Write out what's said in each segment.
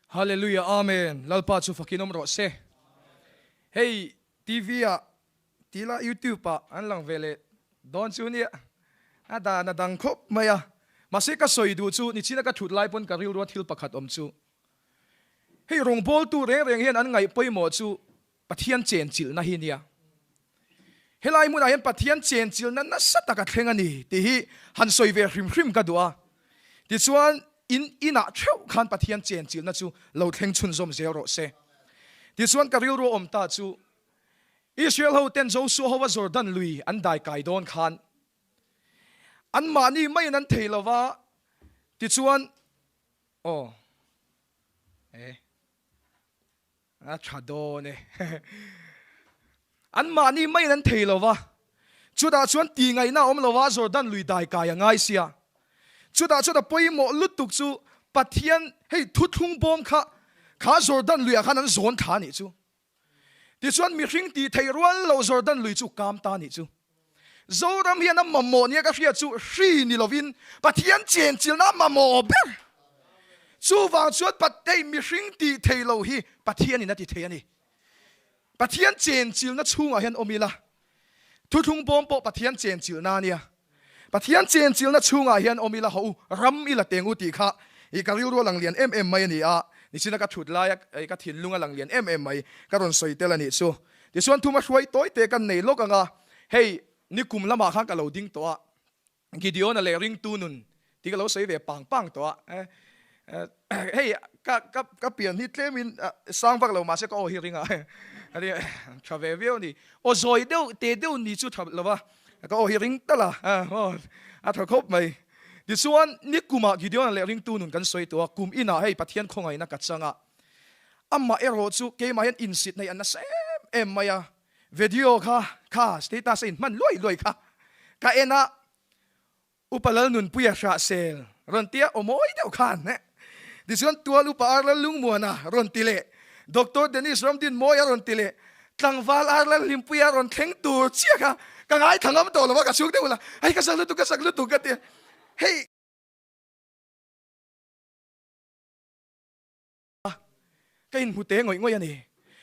Hallelujah Amen Lalpa chu fakin awm rawh se. Hei TV ah tila YouTube ah an lang ve leh dawn chu nia a dan a dang khawp mai a. Mahse ka sawi duh chu nichina ka thut lai pawn ka rilrua thil pakhat awm chu hei rawngbawltu reng reng hian an ngaih pawimawh chu Pathian chenchilhna hi nia. Helai hmunah hian Pathian chenchilhna nasa tak a thleng a ni tih hi han sawi ve hrim hrim ka duh a. Tichuan, in inah theuh khan Pathian chenchilhna chu lo thleng chhunzawm zel rawh se. Tichuan, ka rilru awm ta chu Israel ho ten Josua hova Jordan lui an dai kai dawn khan anmahni maiin an thei lova, tichuan, aw, e. A tha dawn e. Anmahni maiin an thei lo va, chutah chuan tih ngaihna a awm lo va, Jordan lui dai kai a ngai sia. Chutah chuan a pawimawh lutuk chu Pathian hei thuthlung bawm kha kha Jordan luiah khan an zawn thla a nih chu. Tichuan mihring tih theih rual lo Jordan lui chu kam ta a nih chu. Zoram hian a mamawh nia ka hriat chu hri ni lovin Pathian chenchilna a mamawh ber. Chuvang chuan Patei mihring tih thei lo hi Pathianin a ti thei a ni. Pathian chenchilna chhungah hian awm ila, thuthlung bawm pawh Pathian chenchilna a nia. Pathian chenchilna chhungah hian awm ila ho ram ila teng u tih kha i ka rilru a lang lian em em mai a ni a, nichina ka thut laia ka thinlung a lang lian em em mai ka rawn sawi tel a nih chu. Tichuan thuma hruai tawi te kan nei lawk ang a, hei nikum lamah khan ka lo ding tawh a, Gideon-a leh ringtu nun tih ka lo sawi ve pang pang tawh a, hei ka ka ka pian hi tlemin sang vak lo mahse ka aw hi ring a, tha ve viau a ni, aw zawi deuh te deuh ni chu tha lo va, ka aw hi ring tal a, a tha khawp mai. Tichuan nikumah Gideon-a leh ringtu nun kan sawi tawh a, kum inah hei Pathian khawngaihna ka chang a, Amah erawh chu keimah hian insit neih an nasa em em mai a, video kha kha status a inhman luai luai kha ka en a, Upa Lalnunpuia hrahsel rawn tia aw mawi deuh khan eh tichuan Tual Upa Ar Lallungmuana rawn ti leh Doctor Dennis Ramdinmawia rawn ti leh Tlangval Ar Lalhlimpuia rawn thleng tur chiah kha ka ngaithla ngam tawh lo a, ka chhung deuh la hei ka sak lutuk ka sak lutuk ka ti a, hei. A, ka inhmu te ngawih ngawih a ni.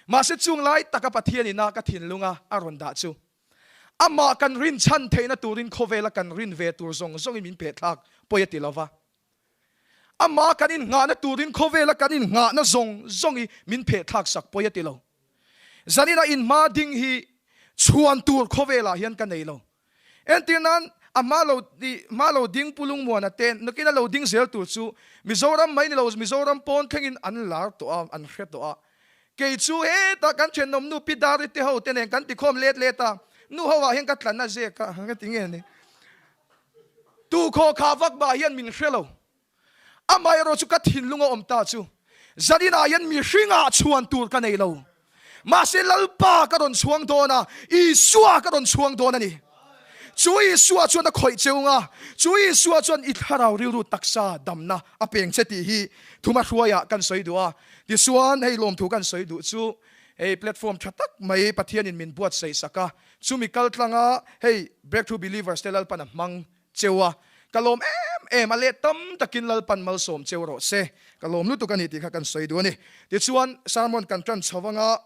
Mahse chung lai taka Pathian ina ka thinlunga a rawn dah chu amah kan rin chhan theihna turin khawvela kan rin ve tur zawng zawngin min pehthlak pawi a ti lo va. Amah kan innghahna turin khawvela kan innghahna zawng zawngin min phehthlak sak pawi a ti lo. Zanina inhma ding hi chhuan tur khawvelah hian ka nei lo. Entir nan, a hma lo i hma lo ding Pu Lungmuana te nakin a lo ding zel tur chu Mizoram mai ni lo Mizoram pawn thlengin an lar tawh a, an hre tawh a. Kei chu hetah kan thenawm nu Pi Dari te ho te nen kan tikhawm let let a, nu ho ah hian ka tlan a zek a, ka ti nge ni. Tu khaw kha vak bah hian min hre lo. Amaherawh chu ka thinlung a awm ta chu zaninah hian mihringah chhuan tur ka nei lo. Mahse Lalpa ka rawn chhuang dawn a, Isua ka rawn chhuang dawn a ni. Chu Isua chuan a khawih che ung a, chu Isua chuan i thlarau rilru taksa damna a peng che tih hi thuma hruaiah kan sawi duh a. Tichuan hei lawmthu kan sawi duh chu hei platform tha tak mai Pathianin min buatsaih sak a, chumi kaltlanga hei Breakthrough Believers te Lalpan a hmang cheu a, ka lawm em em a leh tam takin Lalpan malsawm cheu rawh se, ka lawm lutuk a ni tih kha kan sawi duh a ni. Tichuan sermon kan tan chho anga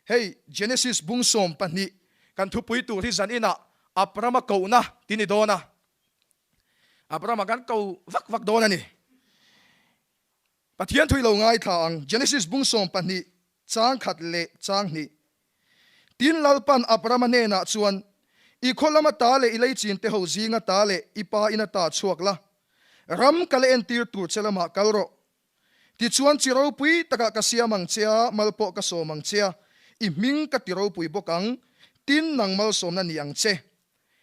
hei Genesis bung 12 kan thupui tur hi zan inah Abrama kohna ti ni dawn a, Abrama kan ko vak vak dawn a ni. Pathian thui lo ngaithla ang, Genesis bung 12 chang khat leh chang hnih. Tin, Lalpan Abrama hnenah chuan, I khaw lama ta leh i leichin te ho zinga ta leh i pa ina ta chhuak la, ram ka la entir tur che lamah kal rawh. Tichuan chi ropui takah ka siam ang che a, mal pawh ka sawm ang che a, i hming ka ti ropui bawk ang, tin nang malsawmna ni ang che.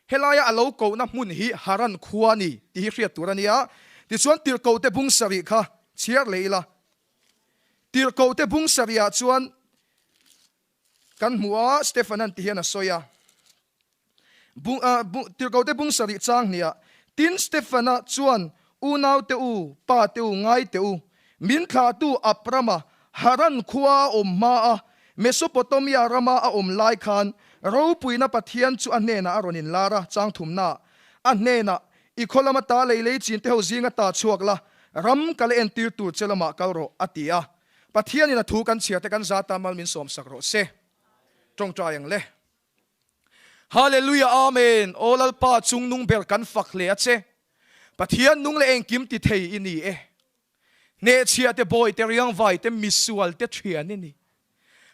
Helaia a lo kohna hmun hi Haran khua a ni tih hi hriat tur a nia. Tichuan tirhkohte bung sarih kha chhiar leh ila. Tirhkohte bung sarihah chuan kan hmu a, Stefan-a'n ti hian a sawi a. Bung, ah, bung, tirhkohte bung sarih chang hniah, Tin Stefan-a chuan, Unaute u, pate u, ngaite u, min thlahtu Abrama Haran khua a awm hma a, Mesopotamia rama a awm lai khan ropuina Pathian chu a hnenah a rawn inlar a, chang thumnaah a hnenah, I khaw lama ta lei lei chin te ho zinga ta chhuak la, ram ka la entir tur che lamah kal rawh, a ti a. Pathianin a thu kan chhiar te kan zata mal min sawmsak rawh se. Tawngtai ang le. Hallelujah Amen Aw Lalpa chung nung ber kan fak hle a che. Pathian nung leh engkim ti thei i ni e. Hnehchhiah te bawi te riangvai te misual te thian i ni.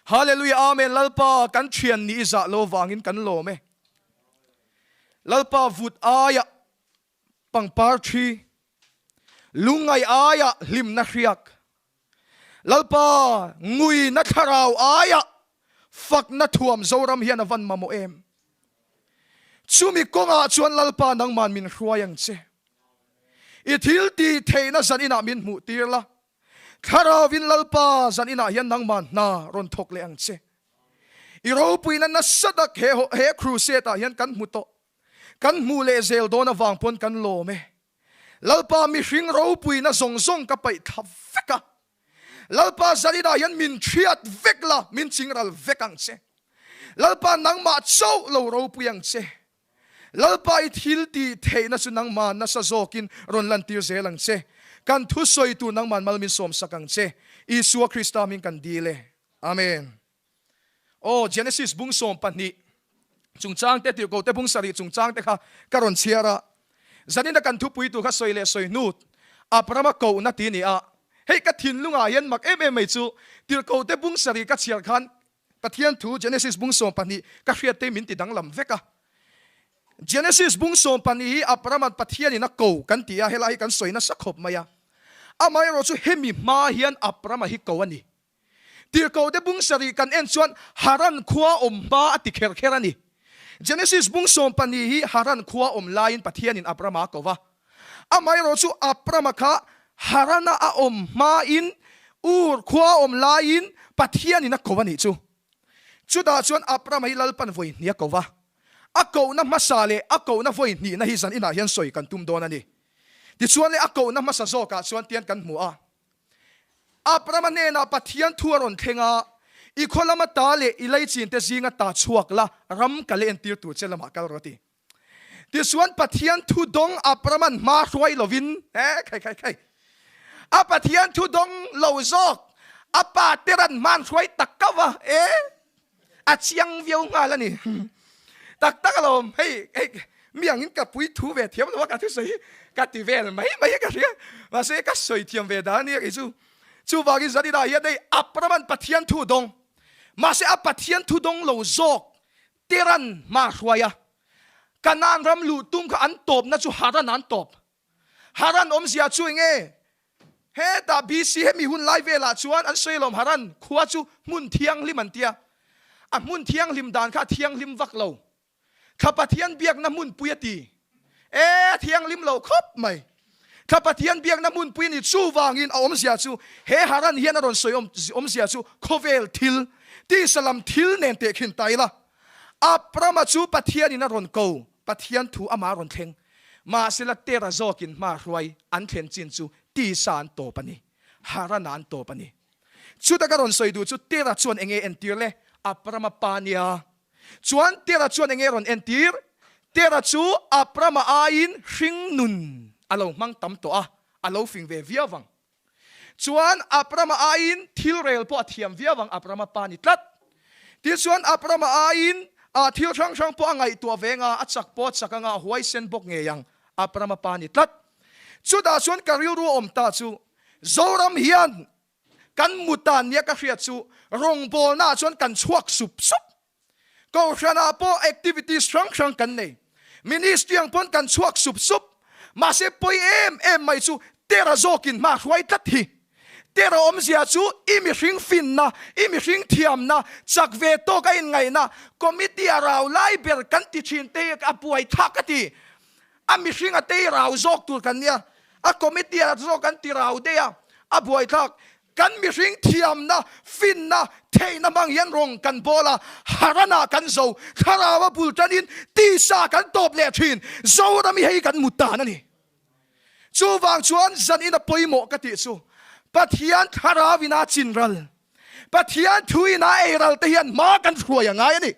Hallelujah Amen Lalpa kan thian ni i zah lo vangin kan lawm e. Lalpa vut aia pangpar thi, lungngai aia hlimna hriak, Lalpa nguina thlarau aia fakna thuam Zoram hian a van mamawh em? Chumi kawngah chuan Lalpa nangman min hruai ang che. I thil tih theihna zan inah min hmuh tir la, Thlarauvin Lalpa zan inah hian nangman hna rawn thawk leh ang che. I ropuina nasa tak he he crusade ah hian kan hmu tawh. Kan hmuh leh zel dawn avang pawn kan lawm e. Lalpa mihring ropuina zawng zawng ka paih thla vek a. Lalpa zaninah hian min thiat vek la, min chingral vek ang che. Lalpa nangmah chauh lo ropui ang che. Lalpa i thil tih theihna chu nangmah nasa zawkin rawn lantir zel ang che. Kan thusawi tur nangmah mal min sawmsak ang che. Isua Krista hming kan dil e. Amen. Aw, Genesis bung 12 chungchang te, Tirhkohte bung 7 chungchang te kha ka rawn chhiar a. Zanina kan thupui tur kha sawi leh sawi hnu Abrahama kohna ti ni a. Hei ka thinlungah hian mak em em mai chu Tirhkohte bung 7 ka chhiar khan Pathian thu Genesis bung 12 ka hriat te min ti danglam vek a. Genesis bung 12 hi Abrahama'n Pathianin a ko kan ti a, helai hi kan sawi nasa khawp mai a. Amaherawhchu hemi hma hian Abrahama hi ko a ni. Tirhkohte bung 7 kan en chuan Haran khua awm hma a ti kher kher a ni. Genesis bung 12 hi Haran khua awm laiin Pathianin Abrama a ko va. Amaherawh chu Abrama kha Harana a awm hmain Ur khua awm laiin Pathianin a ko a nih chu. Chutah chuan Abrama hi Lalpan vawi hnih a ko va. A kohna hmasa leh a kohna vawi hnihna hi zan inah hian sawi kan tum dawn a ni. Tichuan leh a kohna hmasa zawkah chuan tian kan hmu a. Abrahama hnenah Pathian thu a rawn thleng a, I khaw lama ta leh i leichinte zinga ta chhuak la, ram ka leh entir tur che lamah kal rawh a ti. Tichuan Pathian thu dawng Abrahama'n hma hruai lovin, he khai khai khai, a Pathian thu dawng lo zawk a pa Tera'n hma an hruai tak kau va, e, a chiang viau nghal a ni. Tak tak alawm, hei hei mi angin ka pui thu ve thiam lo a ka thusawi hi ka ti vel mai mai a ka hria. Mahse ka sawi thiam ve dan a nia kei chu. Chuvangin Zanina hian hei Abraham-a'n Pathian thu dawng, mahse a Pathian thu dawng lo zawk Teran hma hruai a, Kanaan ram luh tum kha an tawpna chu Haran an tawp. Haran awmzia chu enge? Hetah BC hemi hun lai velah chuan an sawi alawm Haran khua chu hmun thianghlim an tia. A hmun thianghlim dan kha a thianghlim vak lo. Thla Pathian biakna hmunpui a ti. E, a thianghlim lo khawp mai. Thla Pathian biakna hmunpui a ni chuvangin a awmzia chu he Haran hian a rawn sawi awmzia chu khawvel thil, tisa lam thil nen tehkhin ta ila. Abrama chu Pathianin a rawn ko. Pathian thu amah a rawn thleng. Mahsela Tera zawkin hma hruai an thlen chin chu tisa an tawp a ni. Harana an tawp a ni. Chuta ka rawn sawi duh chu Tera chuan enge entir le? Abrama pa nia. Chuan Tera chuan enge rawn entir? Tera chu Abrama aiin hring nun a lo hmang tam tawh a, a lo fing ve viau vang. Chuan Abrama aiin thil rel pawh a thiam viau ang, Abrama pa ni tlat. Tichuan Abrama aiin a thil hrang hrang pawh a ngaihtuah ve anga, a chak pawh a chak anga, a huaisen bawk ngei ang, Abrama pa ni tlat. Chutah chuan ka rilru a awm ta chu, Zoram hian kan mutan nia ka hriat chu rawngbawlnaah chuan kan chhuak sup sup. Kohhranah pawh activities hrang hrang kan nei. Ministry ang pawn kan chhuak sup sup. Mahse pawi em em mai chu Tera zawkin hma hruai tlat hi. Tera awmzia chu i mihring finna, i mihring thiamna, chak ve tawk a inngaihna, committee a rau lai ber kan ti thin te hi a buai thlak ka ti. A mihring a tei rau zawk tur kan nia. A committee a zawk kan ti rau daih a, a buai thlak. Kan mihring thiamna, finna, theihna hmang hian rawng kan bawl a, Haranah kan zo, Thlarau a bul tanin tisa kan tawp leh thin, Zoram hi hei kan mut dan a ni. Chuvang chuan zan in a pawimawh ka tih chu, Pathian Thlarau in a chin ral, Pathian thu in a ei ral te hian hma kan hruai a ngai a ni.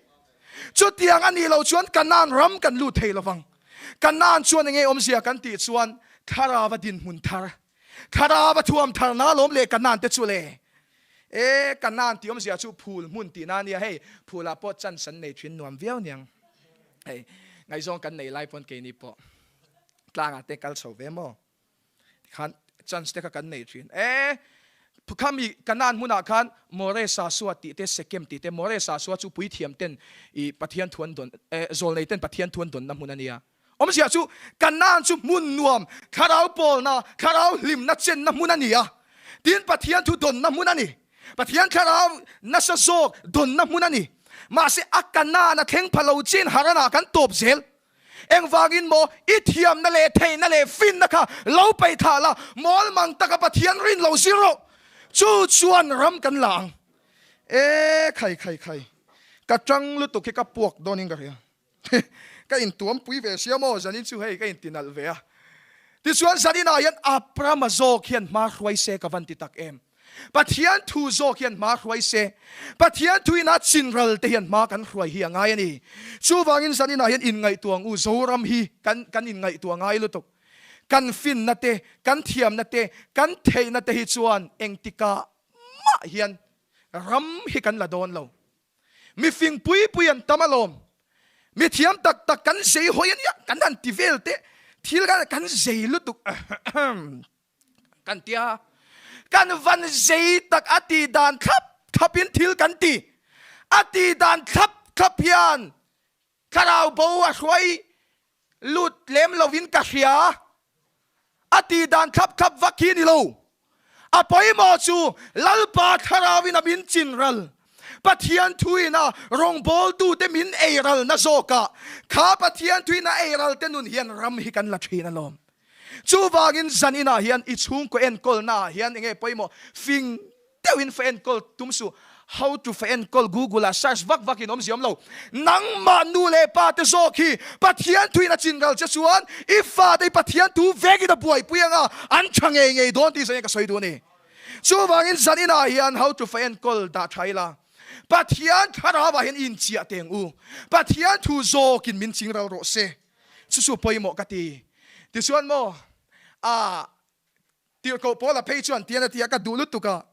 Chutiang a nih loh chuan Kanaan ram kan lut thei lovang. Kanaan chuan enge awmzia kan tih chuan Thlarau a dinhmun thar, Thlarau a thuam thar na lawm leh Kanaan te chu le. E Kanaan tih awmzia chu phul hmun tihna a nia, hei phulah pawh chance an nei thin nuam viau niang. Hei ngaihzawng kan nei lai pawn keini pawh tlangah te kal chho ve maw? Tikhan chance te kha kan nei thin. E khami Kanaan hmunah khan More Sasua tih te Sekem tih te More Sasua chu puithiam ten i Pathian thu an dawn e zawlnei ten Pathian thu an dawnna hmun a nia. Awmzia chu Kanaan chu hmun nuam, thlarau pawlna, thlarau hlimna chenna hmun a ni a. Tin Pathian thu dawnna hmun a ni. Pathian thlarau nasa zawk dawnna hmun a ni. Mahse a Kanaan a thleng pha lo chin Haranah kan tawp zel. Engvangin maw i thiamna leh theihna leh finna kha lo peih thah la, mawl mang taka Pathian rin lo zir rawh. Chu chuan ram kan la ang. E khai khai khai, ka tang lutuk hi ka puak dawnin ka hria. Ka intuam pui ve sia maw zanin chu hei ka intinalh ve a. Tichuan zaninah hian Abrahama zawk hian hma hruai se ka van ti tak em. Pathian thu zawk hian hma hruai se, Pathian thuin a chinral te hian hma kan hruai hi a ngai a ni. Chuvangin zaninah hian inngaihtuah ang u, Zoram hi kan kan inngaihtuah ngai lutuk. Kan finna te, kan thiamna te, kan theihna te hi chuan engtikah mah hian ram hi kan la dawn lo. Mi fing pui pui an tam alawm. Mi thiam tak tak kan zei hawi a nia, kan han ti vel teh. Thil kha kan zei lutuk kan tia. Kan van zei tak a ti dan thlap thlapin thil kan ti. A ti dan thlap thlap hian Thlarau bo a hruai lut lem lovin ka hria. A ti dan thlap thlap vak hi ni lo. A pawimawh chu Lalpa Thlarauin a min chin ral. Pathian thuin a rawngbawltute min ei ralna zawkah kha Pathian thuin a ei ral te nun hian ram hi kan la thin alawm. Chuvangin zan inah hian i chhungkaw enkawlnaah hian enge pawimawh fing deuhin fa enkawl tum suh, how to fa enkawl google ah search vak vak in awmzia awm lo. Nangmah nu leh pa te zawk hi Pathian thuin a chin ral che chuan i fate hi Pathian thu vekin a buaipui anga an tha ngei ngei dawn tih zawng hian ka sawi duh a ni. Chuvangin zan inah hian how to fa enkawl dah tha ila Pathian thlarau ah hian i inchiah teng u. Pathian thu zawkin min ching ral rawh se. Chu chu pawimawh ka ti. Tichuan maw ah Tirhkoh Paula phei chuan tian a ti a, ka duh lutuk a,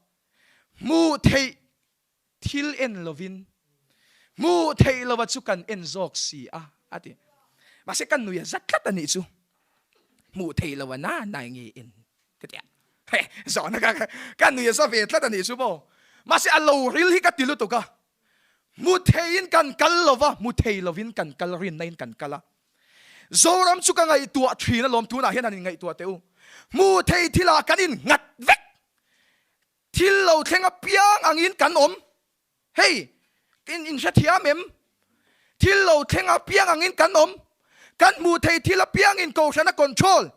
hmuh theih thil en lovin hmuh theih lova chu kan en zawk si a, a ti. Mahse ka nui a za tlat a nih chu, hmuh theih lova na nai nge en ka ti a, he zawhna ka ka nui a za ve tlat a nih chu maw. Mahse a lo ril hi ka ti lutuk a, hmu theiin kan kal lova, hmu thei lovin kan kal rinna in kan kal a. Zoram chu ka ngaihtuah thin alawm tunah hian han inngaihtuah teh u. Hmuh thei thilah kan innghat vek. Thil lo thleng apiang angin kan awm. Hei, in inhrethiam em? Thil lo thleng apiang angin kan awm. Kan hmuh thei thil apiangin Kohhran a control.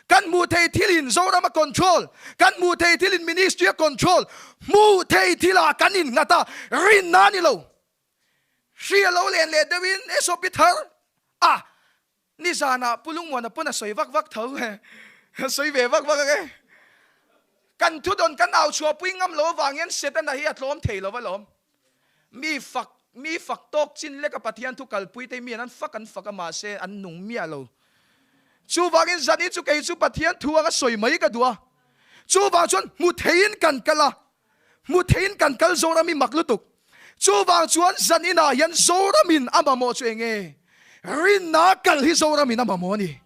Kan hmuh thei thilin Zoram a control. Kan hmuh thei thilin Ministry a control. Hmuh thei thilah kan innghat a, rinna a ni lo. Hri a lo len leh deuhin SOP thar a nizanah Pu Lungmuana pawn a sawi vak vak tho a sawi ve vak vak ang e. Kan thudawn kan au chhuahpui ngam lo avang hian Setana hi a tlawm thei lo alawm. Mi fak mi fak tawk chin leka Pathian thu kalpui te mi an an fak an fak a mahse an nung miah lo. Chuvangin zani chu kei chu Pathian thu anga sawi mai ka duh a. Chuvang chuan hmu theiin kan kal a. Hmu theiin kan kal Zoram i mak lutuk. Chuvang chuan zan inah hian Zoramin a mamawh chu eng nge? Rinna kal hi Zoramin a mamawh a ni.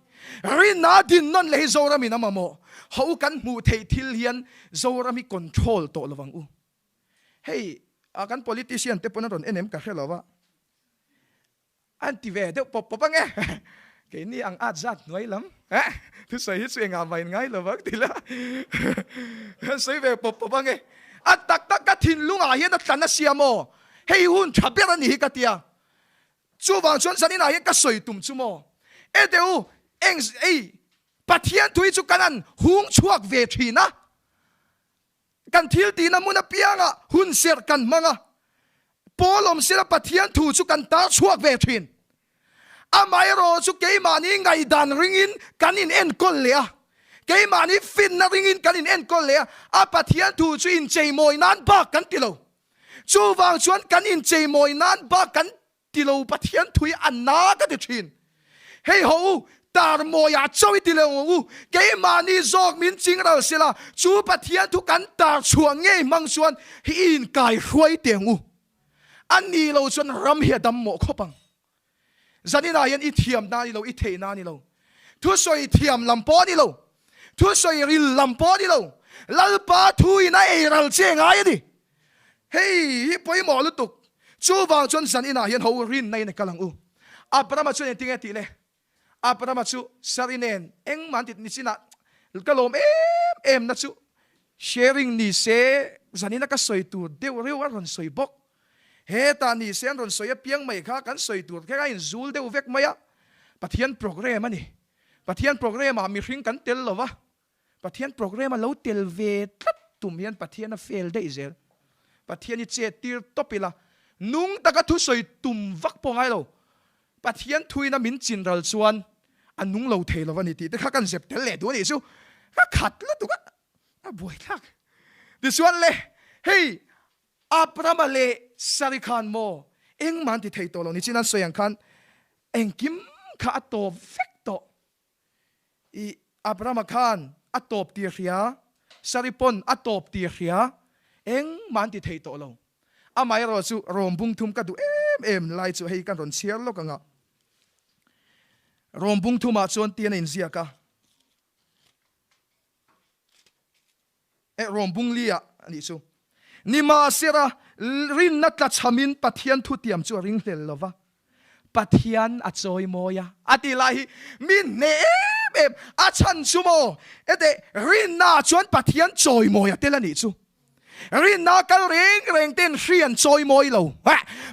Rinna din nawn leh hi Zoramin a mamawh. Ho kan hmuh theih thil hian Zoram hi control tawh lo ang u. Hei kan politician te pawn an rawn en em ka hre lo a. An ti ve deuh pawp pawp ange. Keini ang at zat hnuai lam eh thusawi hi chu engah mah in ngai lo vang ti la. An sawi ve pawp pawp ange. A tak tak ka thinlungah hian a tlan a sia maw? Hei hun tha ber a ni hi ka tia. Chuvang chuan zaninah hian ka sawi tum chu maw? E teh u, eng ei Pathian thu hi chu kan an hung chhuak ve thin a. Kan thil tihna hmun apiangah hun serh kan hmang a, Paul awm sela Pathian thu chu kan tar chhuak ve thin. Amaherawh chu keimahni ngaihdan ringin kan in enkawl leh a, keimahni finna ringin kan in enkawl leh a, a Pathian thu chu incheimawi nan bak kan ti lo. Chuvang chuan kan incheimawi nan bak kan Ti lo Pathian thui a na ka ti thin. Hei ho u, tar mawiah chauh i ti lo ang u. Keimahni zawk min ching ral sela, chu Pathian thu kan tar chhuah ngei hmang chuan hi i inkai hruai teh ang u. A ni lo chuan ram hi a dam mawh khawp ang. Zaninah hian i thiamna a ni lo, i theihna a ni lo. Thusawi thiam lam pawh a ni lo. Thusawi ril lam pawh a ni lo. Lalpa thuin a ei ral che ngai a ni. Hei hi pawimawh lutuk. Chuvang chuan zaninah hian ho rinna in a kal ang u. Abrahama chuan engtin nge tih le? Abrahama chu Sari nen engmah an ti nichinah ka lawm em em na chu sharing ni se zanina ka sawi tur deuh reuh a rawn sawi bawk. Hetah ni se an rawn sawi apiang mai kha kan sawi tur kher a inzul deuh vek mai a. Pathian program a ni. Pathian program ah mihring kan tel lo va. Pathian program a lo tel ve tlat tum hian Pathian a fail daih zel. Pathian i chet tir tawp ila nung taka thusawi tum vak pawh ngai lo. Pathian thuina min chin ral chuan a nung lo thei lo a ni tih te kha kan zep tel leh duh a nih chu. Ka khat lutuk a, a buaithlak. Tichuan le, hei Abrahama leh Sari khan maw engmah an ti thei tawh lo ni chin an sawi ang khan engkim kha a tawp vek tawh. I Abrahama khan a tawp tir hria, Sari pawn a tawp tir hria, engmah an ti thei tawh lo. Amaherawh chu Rom bung thum ka duh em em lai chu hei kan rawn chhiar lawk ang a. Rom bung thumah chuan tian a inziak a. Eh, Rom bung li ah a nih chu. Nimahsela, rinna tlachhamin Pathian thutiam chu a ringhlel lo va, Pathian a chawimawi a, a ti lai hi mi hneh em em a chhan chu maw? Ete, rinna ah chuan Pathian chawimawi a tel a nih chu. Rinna kal reng reng ten hri an chawimawi lo.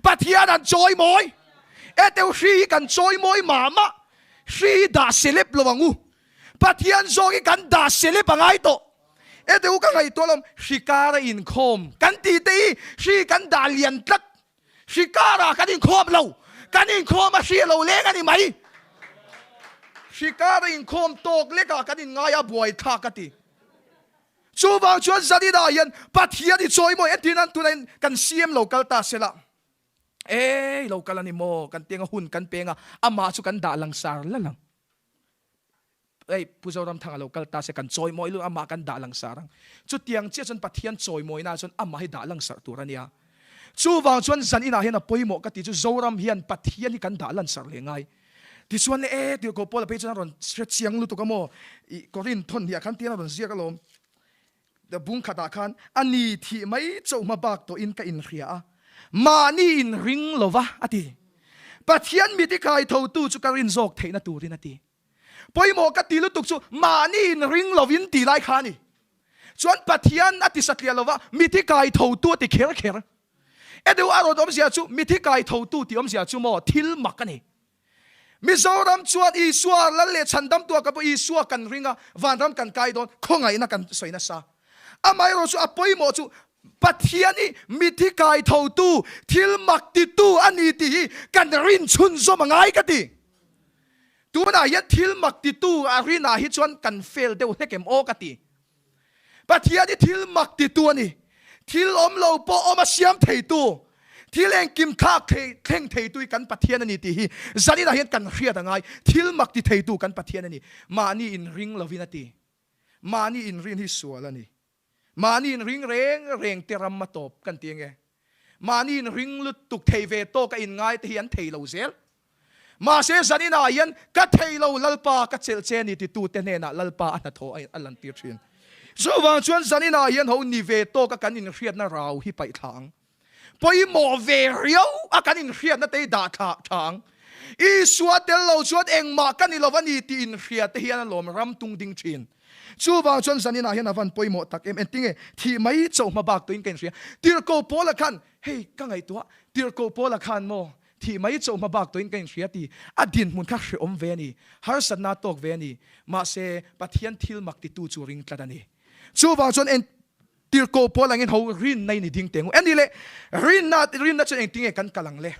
Pathian an chawimawi. Ete, hri hi kan chawimawi mah mah. Hri hi dah selep lo ang u. Pathian zawk hi kan dah selep a ngai tawh. Ete u ka ngaihtuah lawm, hri kara inkhawm kan tih te hi hri kan dah lian tlat. Hri kara kan inkhawm lo, kan inkhawm a hri a lo leng a ni mai. Hri kara inkhawm tawk lekah kan inngai a buai thlak a ti. Chuvang chuan Zanina hian Pathian i chawimawi entir nan tunah in kan CM lo kal ta sela. Ei lo kal a ni maw kan tiang a hun kan peng a, amah chu kan dah langsar la lang. Hei Pu Zoramthanga lo kal ta se kan chawimawi luh amah kan dah langsar ang. Chutiang chiah chuan Pathian chawimawina chuan amah hi dah langsar tur a nia. Chuvang chuan zan inah hian a pawimawh ka ti chu Zoram hian Pathian hi kan dah langsar leh ngai. Tichuan le e Tirhkoh Paula phei chuan a rawn hre chiang lutuk a maw i Korinth thawn hniah khan tian a rawn ziak alawm. Bung khatah khan a ni thih mai chauh hma bak tawhin ka inhria a, mahni inring lova a ti. Pathian mit i kai thotu chu ka rin zawk theihna turin a ti. Pawimawh ka ti lutuk chu mahni inring lovin ti lai kha a ni. Chuan Pathian a ti satliah lova mithi kai thotu a ti kher kher. E deuh a rawn awmzia chu mithi kai thotu tih awmzia chu maw thil mak a ni. Mizoram chuan Isua lal leh chhandamtua kan pawh Isua kan ring a, vanram kan kai dawn, khawngaihna kan sawi nasa. Amaherawh chu a pawimawh chu Pathian hi mithi kai thotu, thil mak titu a ni tih hi kan rin chhunzawm a ngai ka ti. Tunah hian thil mak titu a rinah hi chuan kan fail deuh hlek em aw ka ti. Pathian hi thil mak titu a ni. Thil awm lo pawh awm a siam theitu, thil engkim thlak thei thleng theitu hi kan Pathian a ni tih hi zaninah hian kan hriat a ngai. Thil mak ti theitu kan Pathian a ni. Mahni inring lovin a ti. Mahni inrin hi sual a ni. Mahni in ring reng reng te ram a tawp kan ti ange. Mahni in ring lutuk thei ve tawk a in ngai te hi an thei lo zel. Mahse zanin ah hian ka thei lo Lalpa ka chelh che ni titu te hnenah Lalpa a hnathawh a lan tir thin. Chuvang chuan zanin ah hian ho ni ve tawk a kan inhriatna rau hi paih thla ang. Pawimawh ve riau a kan inhriatna te hi dah thla tha ang. Isua tel lo chuan engmah ka ni lo a ni tih inhria te hian a lawm ram tung ding thin. Chuvang chuan zaninah hian a van pawimawh tak em? Engtinge thih mai chauh hma bak tuin ka inhria. Tirhkoh Paula khan, hei ka ngaihtuah, Tirhkoh Paula khan maw thih mai chauh hma bak tuin ka inhria ti a dinhmun kha hrehawm ve a ni, harsatna tawk ve a ni. Mahse Pathian thil mak titu chu ring tlat a ni. Chuvang chuan eng Tirhkoh pawl angin ho rinna in i ding teng u. Eni le, rinna, rinna chuan engtinge kan kal ang le?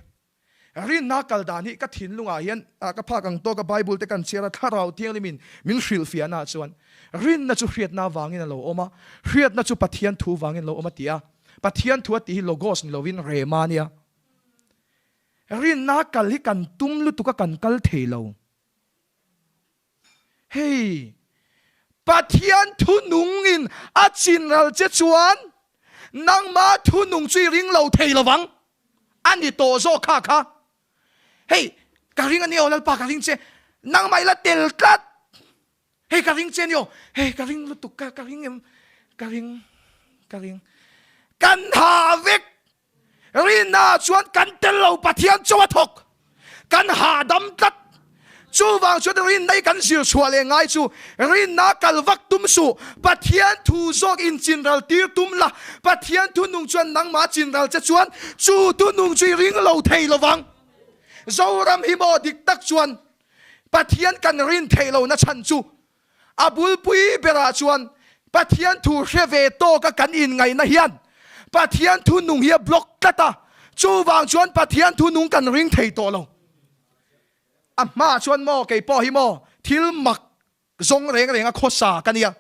Rinna kal dan hi ka thinlungah hian ka phak ang tawk a, Bible te kan chhiar a, Thlarau Thianghlimin min hrilhfiahna ah chuan rinna chu hriatna vangin a lo awm a, hriatna chu Pathian thu vangin a lo awm a ti a. Pathian thu a tih hi logos ni lovin rema a nia. Rinna kal hi kan tum lutuk a kan kal thei lo. Hei, Pathian thunungin a chinral che chuan nangma thunung chu i ring lo thei lovang. A ni tawh zawk kha kha. Hei, ka ring a ni aw Lalpa ka ring che. Nangmah i la tel tlat. Hei ka ring che a ni aw. Hei ka ring lutuk ka ka ring em ka ring ka ring. Kan ha vek. Rinna chuan kan tel lo Pathian chaw a thawk. Kan hahdam tlat. Chuvang chuan rinna hi kan zir chhuah leh ngai chu rinna kal vak tum suh. Pathian thu zawk in chinral tir tum la. Pathian thu nung chuan nangmah chinral che chuan chu thu nung chu i ring lo thei lovang. Zoram hi maw dik tak chuan Pathian kan rin theih lohna chhan chu A bulpui berah chuan Pathian thu hre ve tawka kan inngaihna hian Pathian thu nung hi a block tlat a, chuvang chuan Pathian thu nung kan ring thei tawh lo. A hmaah chuan maw kei pawh hi maw thil mak zawng reng reng a khawsa ka nia,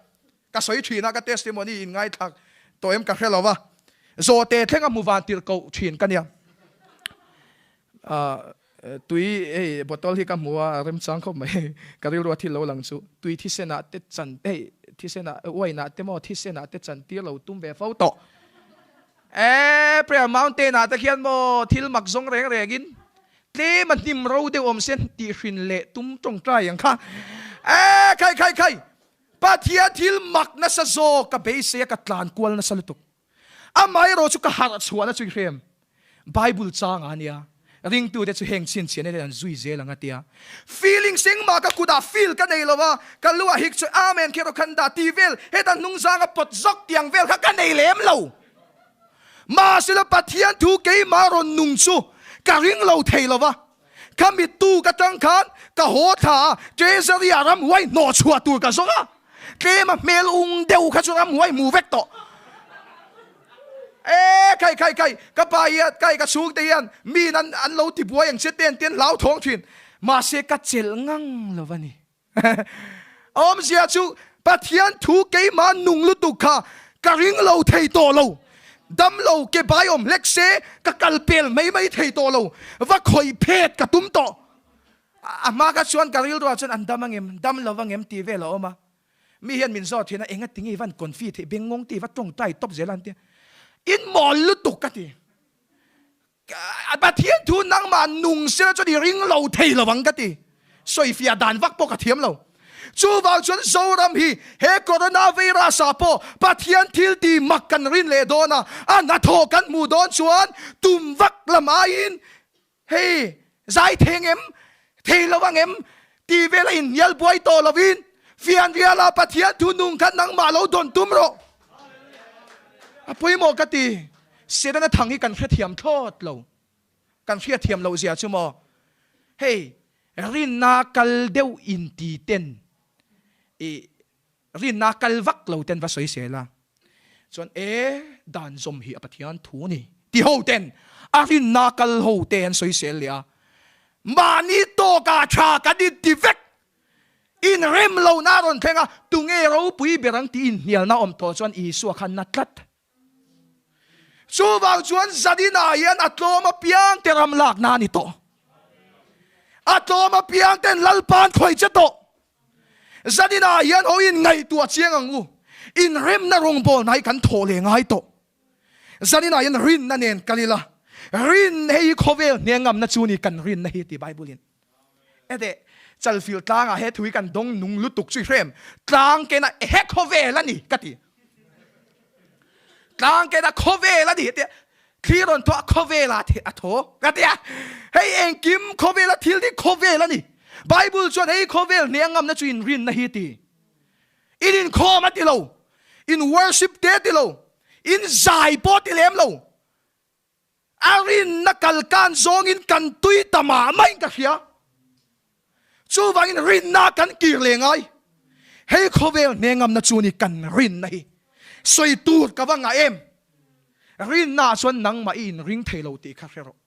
ka sawi thin a, ka testimony in ngaithlak tawh em ka hre lo va, zawhte thleng a hmu van tirh koh thin ka nia. Tui hei bottle hi ka hmu a, remchang khawp mai. Ka rilru a thil lo lang chu tui thisen ah te chan hei thisen ah wine ah te maw thisen ah te chan tir lo tum ve fo tawh. Eee Prayer Mountain ah te khian maw thil mak zawng reng reng in tlem a hnim ro deuh awm se tih hrin leh tum tawngtai ang kha. Eee khai khai khai Pathian thil mak nasa zawk ka beisei a ka tlan kual nasa lutuk. Amaherawh chu ka harh chhuahna chu i hrem. Bible chang a nia, ringtute chu heng chhinchhiahna hian an zui zel ang a tia. Feelings engmah ka kutah feel ka nei lo a, ka lu ah hik chu Amen kher aw khan dah tih vel, heta hnungzang a pawt zawk tiang vel kha ka nei lem lo. Mahsela Pathian thu keimah rawn nung chu ka ring lo thei lo va. Ka mittu ka tang khan ka haw thla a, Treasury ah ramhuai hnawh chhuah tur ka zawng a, tlem a hmel ung deuh kha chu ramhuai hmu vek tawh. E khai khai khai, ka pa hian kai ka chhungte hian mi in an lo ti buai ang che te an ti an hlauthawng thin, mahse ka chelh ngang lo a ni. Awmzia chu Pathian thu keimah nung lutuk kha ka ring lo thei tawh lo. Damlo ke bai awm hlek se ka kal pel mai mai thei tawh lo. Va khawih phet ka tum tawh. A hma kha chuan ka rilruah chuan an dam angem, dam lo angem tih vel a awm a. Mi hian min zawt thin a, enga tinge i van confi theih bengngawng tih i va tawngtai tawp zel a an ti a. In mawl lutuk ka ti. Pathian thu nangmah nung sela chuan i ring lo thei lo ang ka ti. Sawifiah dan vak pawh ka thiam lo. Chuvang chuan Zoram hi he coronavirus ah pawh Pathian thil ti mak kan rin leh dawn a, a hnathawh kan hmuh dawn chuan tum vak lam aiin hei zai thei angem, thei lo angem tih vel a inhnial buai tawh lovin fianriala Pathian thu nung kha nangmah lo dawn tum rawh. A pawimawh ka ti. Setana thang hi kan hrethiam thlawt lo. Kan hriatthiam loh zia chu maw? Hei, rinna kal deuh inti ten i rinna kal vak lo ten va sawi sel a, chuan e dan zawm hi a Pathian thu ni ti ho ten a rinna kal ho te an sawi sel leh a, mahni tawkah tha kan inti vek Inrem lohna a rawn thleng a, tunge ropui ber ang tih inhnialna awm tawh chuan Isua kha na tlat. Chuvang chuan Zadina hian a tlawm apiang te ram lakna a ni tawh. A tlawm apiang ten Lalpa'n khawih che tawh. Zadina hian ho in ngaihtuah chiang ang u. Inremna rawngbawlna hi kan thawh leh ngai tawh. Zaninah hian rinna nen kal ila, rin hei hi khawvel hne ngamna chu ni kan rinna hi ti Bible in. Ede chalfil tlangah he thui kan dawng nung lutuk chu i hrem tlang kena he khawvel a ni ka ti. Tlang kena khawvel a ni tia thli rawn thaw a khawvel a a thaw ka tia. Hei engkim khawvel a thil hi khawvel a ni. Bible chuan hei khawvel hne ngamna chu in rinna hi ti. In inkhawm a ti lo, in worship te ti lo, in zai pawh ti lem lo. A rinna kal kan zawngin kan tui ta mah maiin ka hria. Chuvangin rinna kan kir leh ngai. Hei khawvel hne ngamna chu ni kan rinna hi. Sawi tur ka va ngah em? Rinna ah chuan nangmah i inring thei lo tih kha hre rawh.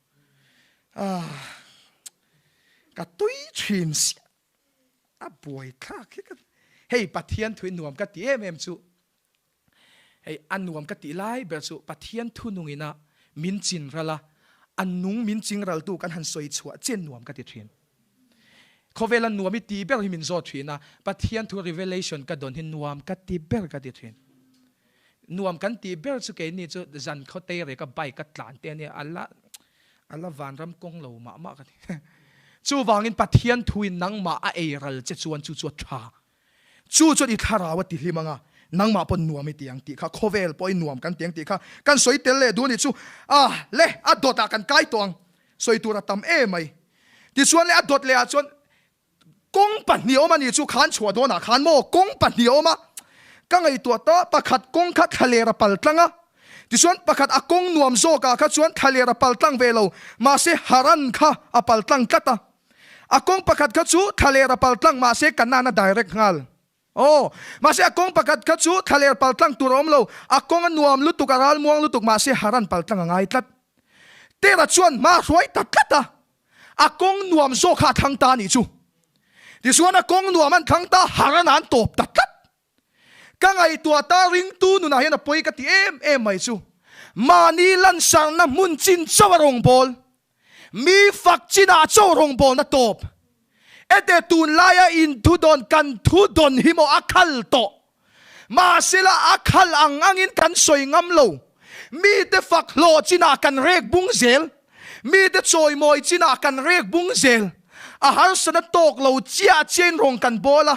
Ah, ka tui thin siah. A buai thlak hi ka hei Pathian thu hi nuam ka ti em em chu hei a nuam ka tih lai ber chu Pathian thu nungin a min chin ral a, a nung min ching ral tu kan han sawi chhuah chian nuam ka ti thin. Khawvela nuam i ti ber hi min zawt thin a, Pathian thu revelation ka dawn hi nuam ka ti ber ka ti thin. Nuam kan tih ber chu keini chu zan khaw tei reka bike a tlan te ania, a la a la vanram kawng lo mah mah ka ti. Chuvangin Pathian thuin nangmah a ei ral che chuan chu chu a tha. Chu chuan i thlarau a ti hlim anga, nangmah pawh nuam i ti ang tih kha, khawvel pawh i nuam kan ti ang tih kha kan sawi tel leh duh a nih chu. Ah le, a dawtah kan kai tawh ang, sawi tur a tam em mai. Tichuan le a dawt lehah chuan Kawng pahnih awm a nih chu khan chhuah dawnah khan maw kawng pahnih a awm a, ka ngaihtuah ta pakhat kawng kha thlaler a pal tlang a, tichuan pakhat a kawng nuam zawkah kha chuan thlaler a pal tlang ve lo, mahse Haran kha a pal tlang tlat a, a kawng pakhat kha chu thlaler a pal tlang mahse Kanaan a direct nghal. Aw, mahse a kawng pakhat kha chu thlaler pal tlang tur a awm lo, a kawng a nuam lutuk a ralmuang lutuk mahse Haran pal tlang a ngai tlat. Tera chuan hma a hruai ta tlat a. A kawng nuam zawk kha a thlang ta a nih chu. Tichuan a kawng nuam an thlang ta, har an an tawp ta tlat. Ka ngaihtuah ta ringtu nunah hian a pawi ka ti em em mai chu. Mahni lansarna hmun chin chauh a rawngbâwl. Mi fak chinah chauh rawngbâwlna tawp. Ete tunlaia inthudawn kan thudawn hi maw a khal tawh. Mahsela a khal ang angin kan sawi ngam lo. Mite fak hlawh chinah kan rek bung zel. Mite chawimawi chinah kan rek bung zel. A harsana tawk lo chiah chiahin rawng kan bawl a,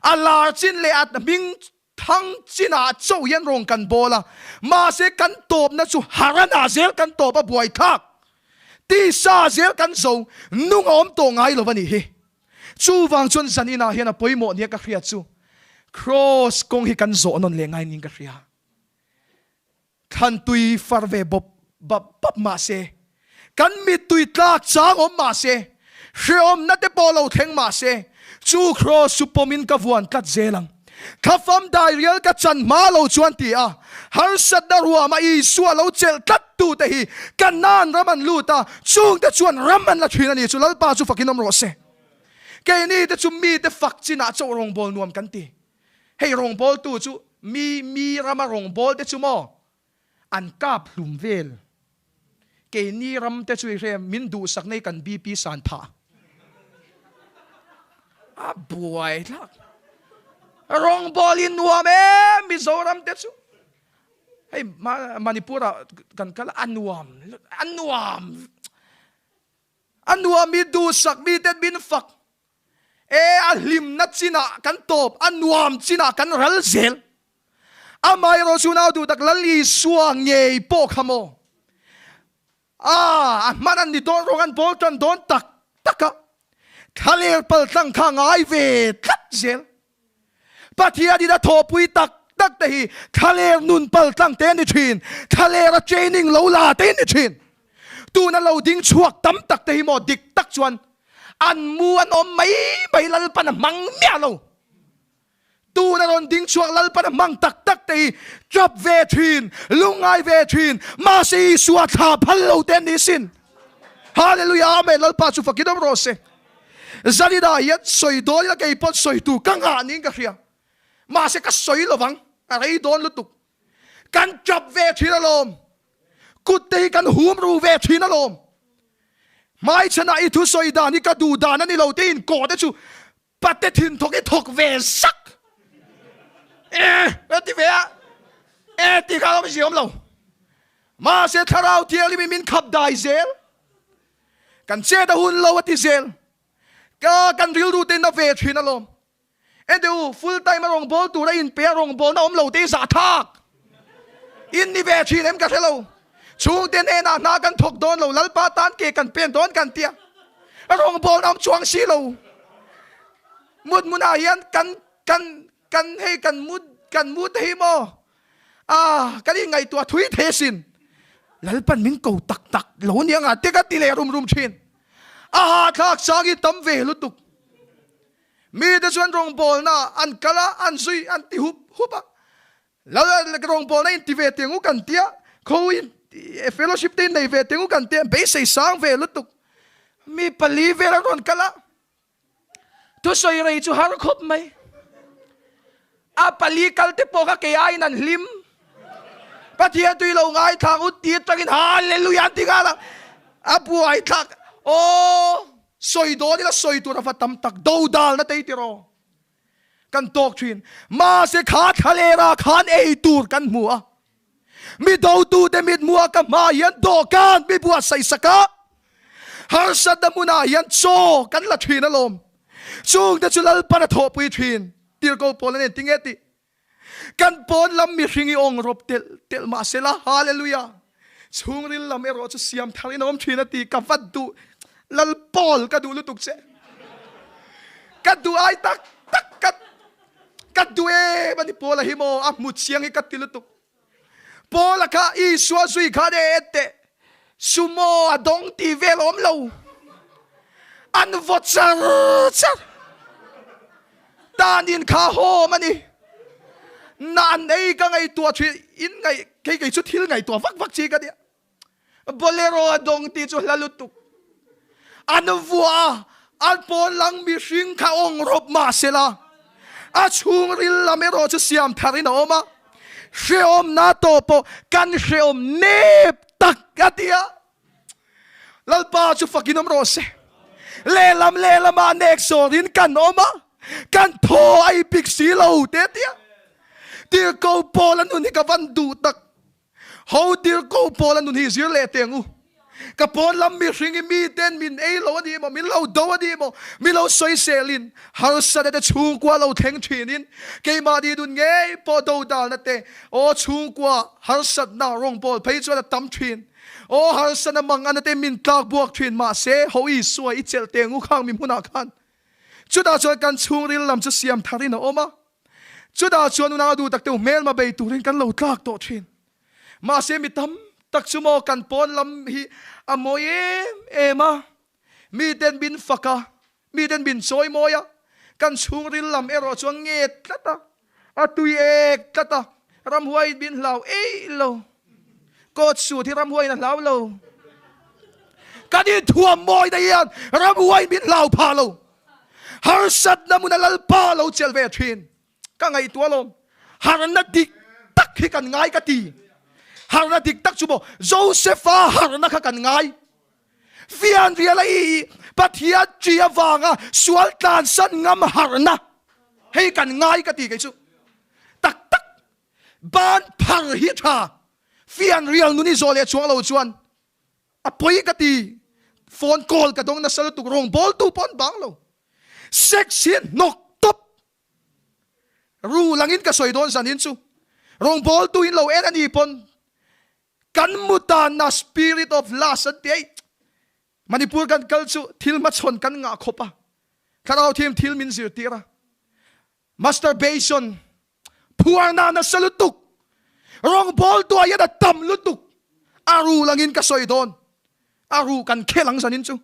a lar chin leh a hming thang chinah chauh hian rawng kan bawl a. Mahse kan tawpna chu haranah zel kan tawp a buaithlak. Tisa zel kan zo, nung a awm tawh ngai lo a nih hi. Chuvang chuan zan inah hian a pawimawh nia ka hria chu Kraws kawng hi kan zawh nawn leh ngai niin ka hria. Thlan tui far ve bawp bap bap mah se, kan mittui tlak chang awm mah se, hrehawmna te pawh lo thleng mah se, chu Kraws chu pawmin ka vuan tlat zel ang. Thlafam dairial ka chan hma lo chuan ti a, harsatna ruama Isua lo chelh tlat tute hi Kanaan ram an lut a, chungte chuan ram an la thin a ni chu Lalpa chu fakin awm rawh se. Keini te chu mite fak chinah chauh rawngbâwl nuam kan ti. Hei rawngbâwltu chu mi mi rama rawngbâwl te chu maw an kap hlum vel. Keini ram te chu i hre min duhsak nei kan BP san phah a buai thlak. Rawngbâwl in nuam e Mizoram te chu. Hei Manipur ah kan kal a nuam a nuam a nuam i duhsak mi ten min fak E, a hlimna chinah kan tawp, a nuam chinah kan ral zel. Amaherawh chu nau duh tak Lal Isua ngei pawh kha maw? A, a hman an ni dawn rawng an bawl tan dawn tak tak a, thlaler paltlang kha ngai ve tlat zel. Pathianin a thawhpui tak tak te hi thlaler nun paltlang te a ni thin, thlalera training lo la te a ni thin. Tuna lo ding chhuak tam tak te hi maw dik tak chuan an mu an awm mai mai Lalpan a hmang miah lo. Tuna rawn ding chhuak Lalpan a hmang tak tak te hi tap ve thin, lungngai ve thin, mahse Isua thla phal lo te an ni sin. Hallelujah Amen Lalpa chu fakin awm rawh se. Zanina hian sawi dawn ila kei pawn sawi tur ka ngah niin ka hria. Mahse ka sawi lovang, a rei dawn lutuk. Kan tap ve thin alawm. Kut te hi kan hum ru ve thin alawm. Hmaichhanah i thusawi dan hi ka duh dan a ni lo te inkawh te chu Pate thin thawk i thawk ve zak e a ti ve a, e tih kha awm ziawm lo. Mahse thlarau thianghlim in min khap dai zel. Kan chet a hun lo a ti zel. Ka kan rilru te in a ve thin alawm. Ente u, full time a rawngbâwl tur a inpe a rawngbâwlna awm lo te hi zahthlak in ni ve thin em ka hre lo. Chhungte hnenah hna kan thawk dawn lo, Lalpa tan ke kan pen dawn kan tia. Rawngbâwlna awm chuang si lo. Mut hmunah hian kan kan kan hei kan mut kan mu te hi maw ah kan inngaihtuah thui thei asin. Lalpan min ko tak tak lo nia nga te ka ti leh rum rum thin. A hahthlak sang hi tam ve lutuk. Mite chuan rawngbâwlna an kal a, an zui an ti hup hup a. Lal rawngbâwlna in ti ve teng u kan tia, kho in fellowship te in nei ve teng u kan tia, beisei sang ve lutuk. Mi pali vel an rawn kal a, thusawi rei chu har khawp mai. A pali kal te pawh kha kei aiin an hlim. Pathian tui lo ngaithlang u ti atangin Hallelujah an ti nghal a, a buaithlak. Aw! Sawi dawn ila sawi tur a va tam tak dodalna te hi tiraw kan tawk thin. Mahse kha thlalera khan ei tur kan hmu a, mi dotute mithmuha ka hma hian dawhkan mi buatsaih sak a, harsatna hmunah hian chaw kan la thin alawm. Chungte chu Lalpan a thawhpui thin. Tirhkoh pawl a nen tinge tih? Kan pawn lam mihring i awng rawp telh telh mah se la, Hallelujah! Chhungril lam erawh chu siam thar in a awm thin a ti, ka va duh, Lal Paul ka duh lutuk che, ka duh ai tak tak ka ka duh em a ni Paul a hi maw, a hmu chiang hi ka ti lutuk. Paul a kha Isua zui khan e en teh, sumo a dawng tih vel a awm lo, an vaw char char. Tanin kha hawm a ni. Na an ei ka ngaihtuah thin, in ngaih kei kei chu thil ngaihtuah vak vak chi ka nia. Bolero a dawng tih chu hla lutuk. An vuah a, an pawn lang mihring kha awng rawp mah sela, a chhungril lam erawh chu siam thar in a awm a, hrehawmna tawh pawh kan hrehawm nep tak a ti a. Lalpa chu fakin awm rawh se. Lehlam lehlamah nek sawrin kan awm a, kan thaw a ipik si lo te tia. Tirhkoh Paul a nun hi ka van duh tak. Ho tirhkoh Paul a nun hi zir leh teh ang u. Ka pawn lam mihring i miten min ei lo a ni maw, min lo do a ni maw, min lo sawiselin harsatna te chhungkua lo thleng thinin keimahni nun ngei pawh dodalna te aw chhungkua harsatna rawngbawl phei chuan a tam thin. Aw harsatna mang ana te min tlak buak thin mahse ho Isua i chelh teh ngu khang mi hmunah khan chutah chuan kan chhungril lam chu siam tharin a awm a, chutah chuan unau duh tak te hmelma bei turin kan lo tlak tawh thin. Mahse mi tam tak chu maw kan pawn lam hi a mawi em em a, miten min fak a, miten min chawi mawi a, kan chhungril lam erawh chuan nget tlat a, a tui ek tlat a, ramhuaiin min hlau eih lo, coat suit hi ramhuaiin a hlau lo, kan inthuam mawi na hian ramhuaiin min hlau phah lo, harsatna hmun a Lalpa lo chelh ve thin. Ka ngaihtuah alawm, harna dik tak hi kan ngai ka ti. Harna dik tak chu maw Josepha harna kha kan ngai. Fianriala i Pathian ṭi avanga sual tlansan ngam harna hei kan ngai ka ti kei chu. Tak tak ban phar hi tha fianrial nun i zawh leh chuang lo chuan a pawi ka ti. Phone call ka dawng nasa lutuk rawngbawltu pawh an bang lo. Sex hi hnawk tawp Ru langin ka sawi dawn zanin chu rawngbawltu in lo en a ni pawn kan mutanna spirit of lust an ti ei. Manipur kan kal chu thil hmachhawn kan ngah khawp a, thlarau thim thil min zirtir a, masturbation phuarna nasa lutuk, rawngbawltu ah hian a tam lutuk a ru langin ka sawi dawn a ru kan khel ang zanin chu.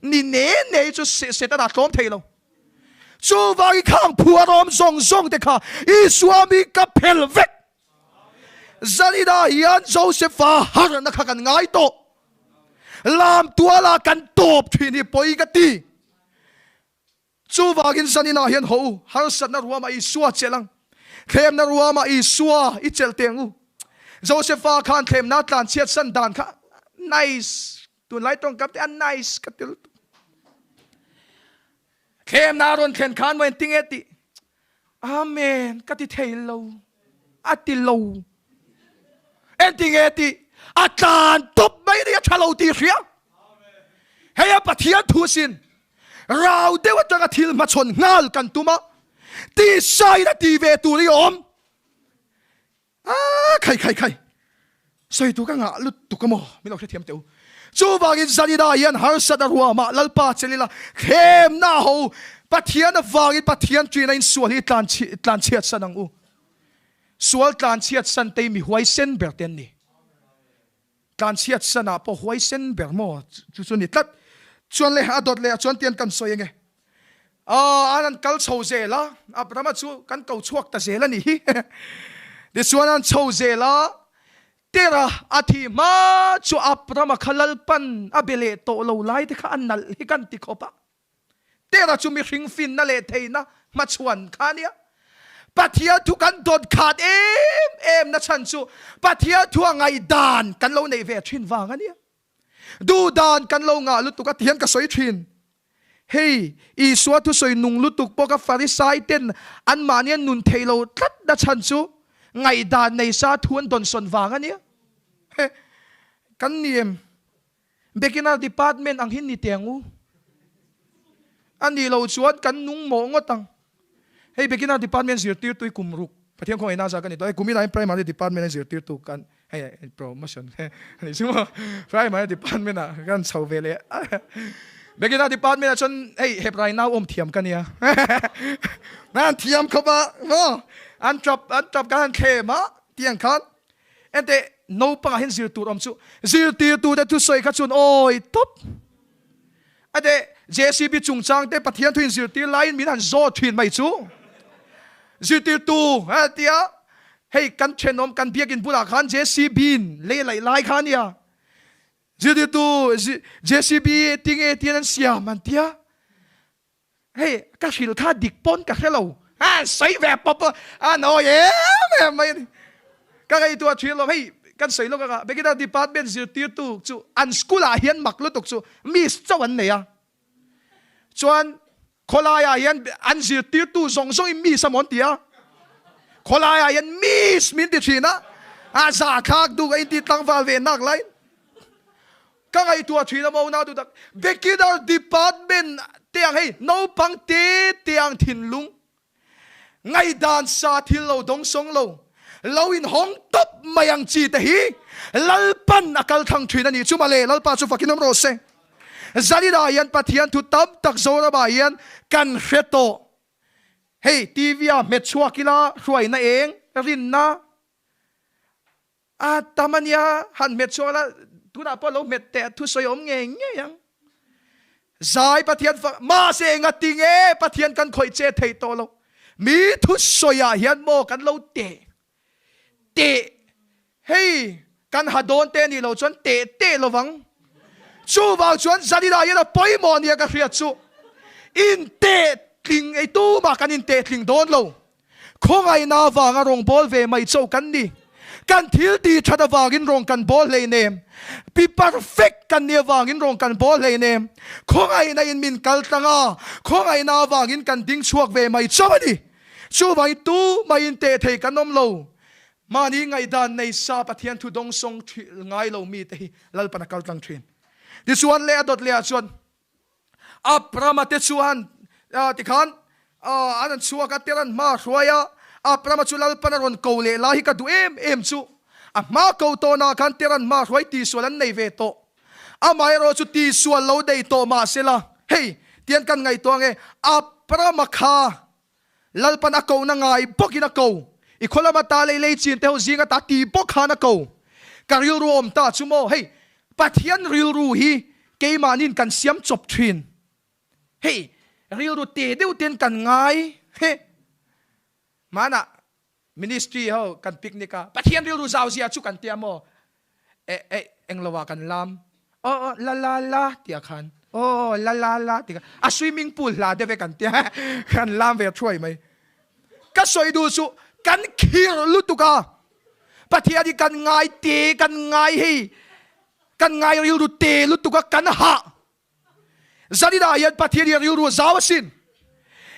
Ni ne ne chu Setana tlawm thei lo. Chuvangin khang phuarawm zawng zawng te kha Isua mi ka phel vek. Zanina hian Josepha harna kha kan ngai tawh. Lam tuala kan tawp thin hi pawi ka ti. Chuvangin zaninah hian haw u, harsatna ruamah Isua chelh ang. Thlemna ruamah Isua i chelh teh ang u. Josepha khan thlemna tlanchhiat san dan kha nice, tunlai tawngkam te a nice ka ti lutuk. Thlemna a rawn thlen khan maw engtinge tih? Amen ka ti thei lo, a ti lo. Engtinge tih? A tlan tawp mai ni, a tha lo tih hria. Hei a Pathian thu sin rau deuh atanga thil hmachhawn nghal kan tum a, tisa in a ti ve tur i awm. Aaa khai khai khai sawi tur ka ngah lutuk a maw min lo hrethiam teh u. Chuvangin Zanina hian harsat a ruamah Lalpa chelila thlemna a ho Pathian avangin Pathian ṭina in sual hi tlanchhiat san ang u. Sual tlanchhiat san te hi mi huaisen ber te an ni. Tlanchhiat sanah pawh huaisen ber maw chu chu ni tlat. Chuan leh a dawt leh ah chuan tian kan sawi ange. Aw an an kal chho zel a, Abrahama chu kan ko chhuak ta zel a nih hi. Tichuan an chho zel a, Tera a thih hma chu Abrahama kha Lalpan a be leh tawh lo lai te kha a nalh hi kan ti khawp a. Tera chu mihring finna leh theihna hmachhuan kha a nia. Pathian thu kan dawt khat em em na chhan chu Pathian thu a ngaihdan kan lo neih ve thin vang a nia. Duhdan kan lo ngah lutuk a ti hian ka sawi thin. Hei, Isua thusawi nung lutuk pawh kha Farisai ten anmahni an nun theih lo tlat na chhan chu ngaihdan nei sa thu an dawnsawn vang a nia. He, kan ni em? Beginner department ang hi ni teh ang u. A nih loh chuan kan nung mawh ngawt ang. Hei beginner department zirtirtu hi kum ruk Pathian khawngaih na zah ka ni tawh. Hei kum inah hian primary department a zirtirtu kan hei promotion a nih chu maw. Primary department ah kan chho ve leh a. Beginner department ah chuan hei Hebrai nau awm thiam ka nia. An thiam khawp a maw. An tap an tap kan han thlem a tiang khan. Enteh naupangah hian zir tur awm chu zirtirtute thusawi kha chuan awi tawp. Ate JCB chungchang te Pathian thu in zirtir laiin min han zawt thin mai chu. Zirtirtu a tia hei kan thenawm kan biakin bulah khan JCB in lei laih lai kha ania. Zirtirtu JCB tinge tian an siam an tia. Hei ka hrilh kha dik pawn ka hre lo. A sawi ve pawp a, a nawi em em mai a ni. Ka ngaihtuah thin lo, hei kan sawi lawk anga Beginner Department zirtirtu chu an school ah hian mak lutuk chu miss chauh an nei a. Chuan khawlai ah hian an zirtirtu zawng zawng in miss a maw an ti a. Khawlai ah hian miss min ti thin a, a zahthlak duk a inti tlangval ve nak lai. Ka ngaihtuah thin a maw nau duhtak Beginner Department te ang hei naupang te te ang thinlung ngaihdan sa thil lo dawng sawng lo lo in hawng tawp mai ang chi te hi Lalpan a kal thlang thin a nih chu mawle Lalpa chu fakin awm rawh se. Zanina hian Pathian thu tam tak Zoramah hian kan hre tawh. Hei TV ah hmet chhuak ila hruaina eng rinna A tam a nia, han hmet chhuak la, tunah pawh lo hmet teh thusawi awm ngei ngei ang. Zai Pathian fak, mahse engati nge Pathian kan khawih che thei tawh lo. Mi thusawi ah hian maw kan lo teh teh, hei kan ha dawn te nih loh chuan teh teh lovang. Chuvang chuan Zanina hian a pawimawh nia ka hriat chu, in teh tling ei tumah kan in teh tling dawn lo. Khawngaihna avanga rawn bawl ve mai chauh kan ni. Kan thil tih that avangin rawn kan bawl hleinem. Pi perfect kan nih avangin rawn kan bawl hleinem. Khawngaihna in min kal tlang a, khawngaihna avangin kan ding chhuak ve mai chauh a ni. Chuvangin tu maiin teh thei kan awm lo. Mahni ngaihdan nei sa Pathian thu dawngsawng ngai lo mite hi Lalpan a kal tlang thin. Tichuan leh a dawt leh ah chuan Abrama te chuan tikhan an an chhuak a, Teran hma a hruai a, Abrama chu Lalpan a rawn ko leh lai hi ka duh em em chu. A hma ko tawnah khan Teran hma a hruai tihsual an nei ve tawh. Amaherawh chu tihsual lo nei tawh mahsela, hei, tian kan ngaihtuah ange, Abrama kha Lalpan a kohna ngai bawkin a ko. I khaw lama ta lei lei chin te ho zinga ta ti bawk khan a ko. Ka rilru awm ta chu maw? Hei, Pathian rilru hi keimahniin kan siam chawp thin. Hei, rilru te deuh ten kan ngai. He, hmanah ministry ho kan picnic a, Pathian rilru zau zia chu kan tia maw? Eh eh englo ah kan lam aw aw la la la tih ah khan aw la la la tih khan a swimming pool hla deuh e kan tia kan lam ve thuai mai ka sawi duh chu kan khir lutuk a Pathian hi kan ngai te kan ngai hei kan ngai rilru te lutuk a kan hah Zaninah hian Pathian hi a rilru a zau asin.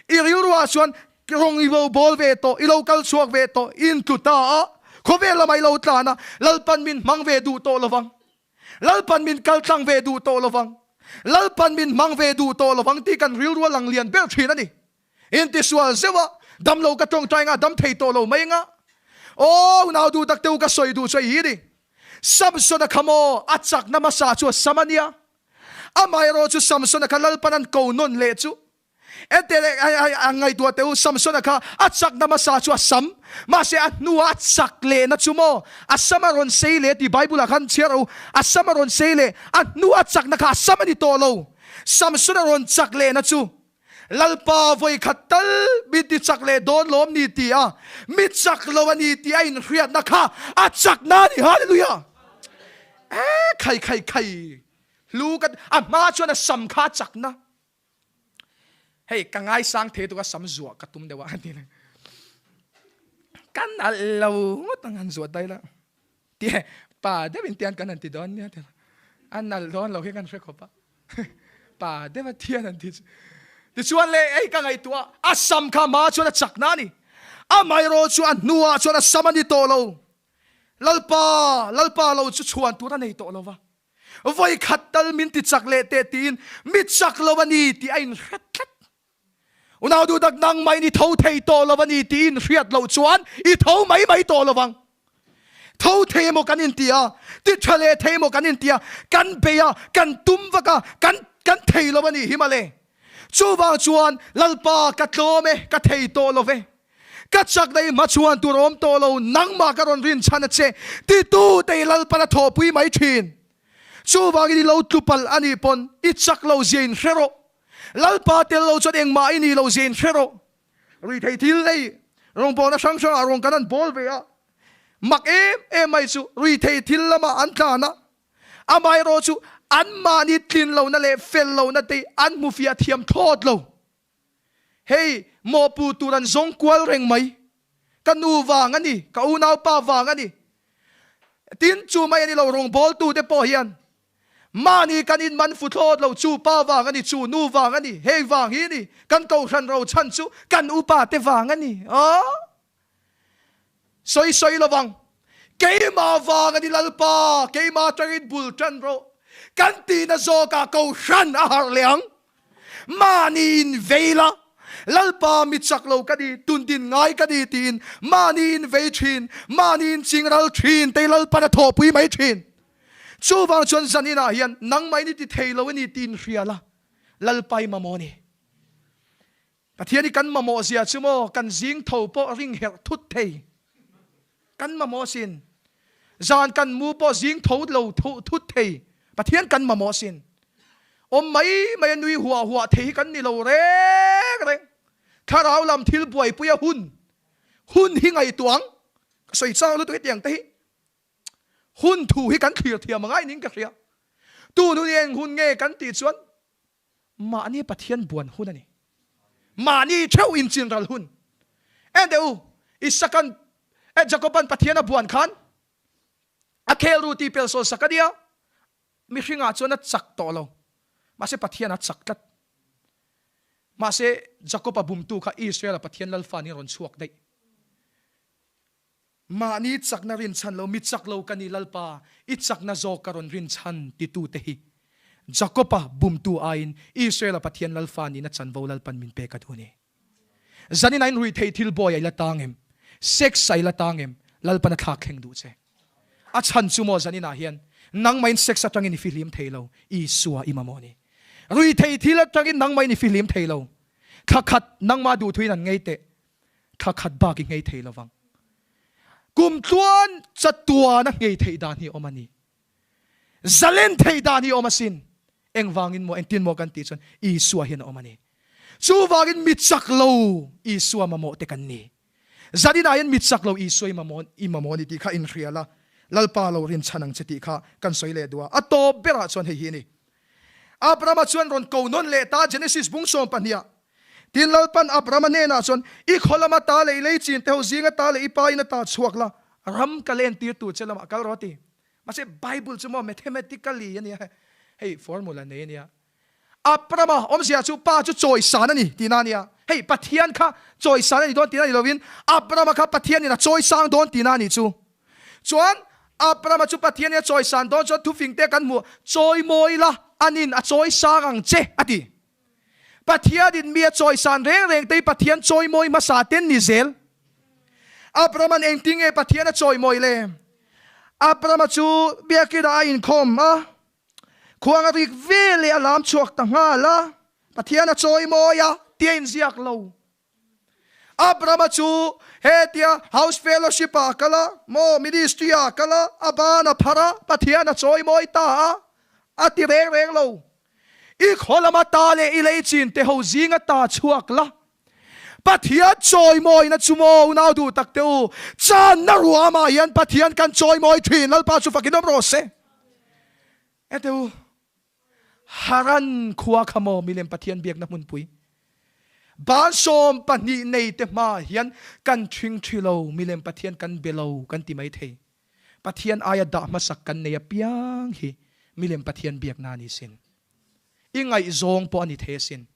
I rilru ah chuan rawng i lo bawl ve tawh, i lo kal chhuak ve tawh, i intlu ta a, khawvel lamah i lo tlan a, Lalpan min hmang ve duh tawh lovang. Lalpan min kal tlang ve duh tawh lovang. Lalpan min hmang ve duh tawh lovang tih kan rilru a lang lian ber thin a ni. Intisual zeuh a, damlo ka tawngtai nga, dam thei tawh lo mai nga. Aw, nau duh tak te u ka sawi duh chu a hi ni. Samson a kha maw, a chakna hmasa chu a sam a nia. Amaherawh chu Samson-a kha Lalpan an ko nawn leh chu. Enteh leh a ngaihtuah teh u, Samson-a kha a chakna hmasa chu a sam, mahse a hnuah a chak lehna chu maw a sam a rawn sei leh tih Bible-ah khan chhiar u, a sam a rawn sei leh, a hnuah a chakna kha a sam a ni tawh lo. Samson-a rawn chak lehna chu Lalpa vawi khat tal min ti chak leh dawn lawm ni ti a, mi chak lo a ni tih a inhriatna kha a chakna a ni. Hallelujah! Eh, khai khai khai. Hlu ka a hma chuan a sam kha a chakna. Hei ka ngaisang thei tuk a sam zuah ka tum deuh a ti. Kan nalh lo ngawt ang han zuah dai la. Ti pa deuh in tian kan han ti dawn nia ti. A nalh dawn lo hi kan hre khawp a. Pa deuh a thian an ti chu. Tichuan le ei ka ngaihtuah a sam kha hma chuan a chak na a ni. Amaherawh chu a hnuah chuan a sam a ni tawh lo. Lalpa, Lalpa lo chu chhuan tur a nei tawh lo va. Vawi khat tal min ti chak leh teh tiin mi chak lo a ni tih a inhre tlat. Unau duh tak nangmah in i tho thei tawh lo a ni tih i inhriat loh chuan i tho mai mai tawh lo vang. Tho thei emaw kan inti a, ti tha leh thei emaw kan inti a, kan bei a, kan tum vak a, kan kan thei lo a nih hi mawle. Chuvang chuan Lalpa ka tlawm e, ka thei tawh lo ve. Ka chakna i hmachhuan tur a awm tawh lo, nangmah ka rawn rinchhan a che, titu te i Lalpan a thawhpui mai thin. Chuvangin i lo tlu palh a nih pawn i chak lo zia in hre rawh. Lalpa tel lo chuan engmah i nih lo zia in hre rawh. Ruithei thil ei rawngbawlna hrang hrangah rawn kan an bawl ve a, mak em em mai chu ruithei thil lamah an tlan a, amaherawh chu anmahni tlin lohna leh fel lohna te an hmu fiah thiam thlawt lo. Hei mawhpuh tur an zawng kual reng mai. Ka nu vang a ni, ka unaupa vang a ni. Tin, chu mai a ni lo, rawngbawltute pawh hian Mahni kan inman fu thlawt lo, chu pa vang a ni, chu nu vang a ni, hei vang hi ni, kan kohhran ro chhan chu kan upa te vang a ni. Aww. Sawi sawi lo vang. Keimah vang a ni Lalpa, keimah atangin bul tan rawh. Kan tihna zawkah kohhran a harh leh ang. Mahni in vei la, Lalpa mi chak lo ka ni, tundin ngai ka ni tiin mahni in vei thin, mahni in chingral thin tei Lalpan a thawhpui mai thin. Chuvang chuan zan inah hian nangmah in i ti thei lo a ni tiin hria la, Lalpa i mamawh a ni. Pathian i kan mamawh zia chu maw kan zing tho pawh ring herh thut thei. Kan mamawh sin. Zan kan mu pawh zing tho lo thut thei. Pathian kan mamawh sin. Awm mai mai a nui huah huah thei hi kan ni lo reng reng. Thlarau lam thil buaipui a hun hun hi ngaihtuah ang. Ka sawi chang lutuk hetiang te hi. Hun thu hi kan thlir thiam angai ning ka hria. Tun hun hi eng hun nge kan tih chuan mahni Pathian buan hun a ni. Mahni theuh inchinral hun. En teh u, Isakan eh Jakoban Pathian a buan khan a khel ru tih pelsawl sak a nia. Mihringah chuan a chak tawh lo. Mahse Pathian a chak tlat. Mahse Jakob-a bumtu kha Israel-a Pathian Lalfa nih a rawn chhuak daih. Mahni chakna rinchhan lo, mi chak lo ka ni Lalpa, i chakna zawk ka rawn rinchhan titute hi Jakob-a bumtu aiin Israel-a Pathian Lalfa nihna chanvo Lalpan min pek a duh a ni. Zanin ain rui thei thil bawi a i la tang em? Sex a i la tang em? Lalpan a thlak thleng duh che. A chhan chu maw zaninah hian nangmahin sex atangin i fihlim thei lo, Isua i mamawh a ni. Rui thei thil atangin nangmahin i fihlim thei lo. Thla khat nangmah duhthuin an ngei teh. Thla khat bak i nghei thei lovang. Kum tluan chatuan a nghei theih dan hi a awm a ni. Zalen theih dan hi a awm asin. Engvangin maw, engtin maw kan tih chuan Isua hian a awm a ni. Chuvangin mi chak lo Isua mamawh te kan ni. Zaninah hian mi chak lo Isua i mamawh i mamawh a ni tih kha inhria la, Lalpa lo rinchhan ang che tih kha kan sawi leh duh a. A tawp berah chuan hei hi a ni. Abrahama chuan rawn ko nawn leh ta Genesis bung 12ah. Tin Lalpan Abrahama hnenah chuan, I khaw lama ta leh i lei chin te ho zinga ta leh i pa in a ta chhuak la, ram ka len tir tur che lamah kal rawh a ti. Mahse Bible chu maw mathematically a nia, hei formula nei a nia. Abrahama awmzia chu pa chu chawisan a ni tihna a nia. Hei Pathian kha chawisan a ni dawn tihna a ni lovin Abrahama kha Pathianin a chawisang dawn tihna a nih chu. Chuan Abrahama chu Pathianin a chawisan dawn chuan thufing te kan hmuh, Chawimawi la, anin a chawisang ang che, a ti. Pathianin mi a chawisan reng reng te hi Pathian chawimawi hmasa ten ni zel. Abrahama'n engtin nge Pathian a chawimawi le? Abrahama chu biakinah a inkhawm a, khuang a rik veleh a lam chhuak ta nghal a, Pathian a chawimawi a, tia inziak lo. Abrahama chu hetia house fellowship ah a kal a, maw ministry ah a kal a, a ban a phar a, Pathian a chawimawi ta a, a ti reng reng lo. I khaw lama ta leh i lei chin te ho zinga ta chhuak la. Pathian chawimawina chu maw unau duh tak te u, channa ruamah hian Pathian kan chawimawi thin, Lalpa chu fakin awm rawh se. Ete u, Haran khua kha maw milem Pathian biakna hmunpui? Ban 12 nei te hmaah hian kan ṭhing ṭhi lo, milem Pathian kan be lo kan ti mai thei. Pathian aia dah hmasak kan nei apiang hi milem Pathian biakna a ni sin. I ngaihzawng pawh a ni thei asin.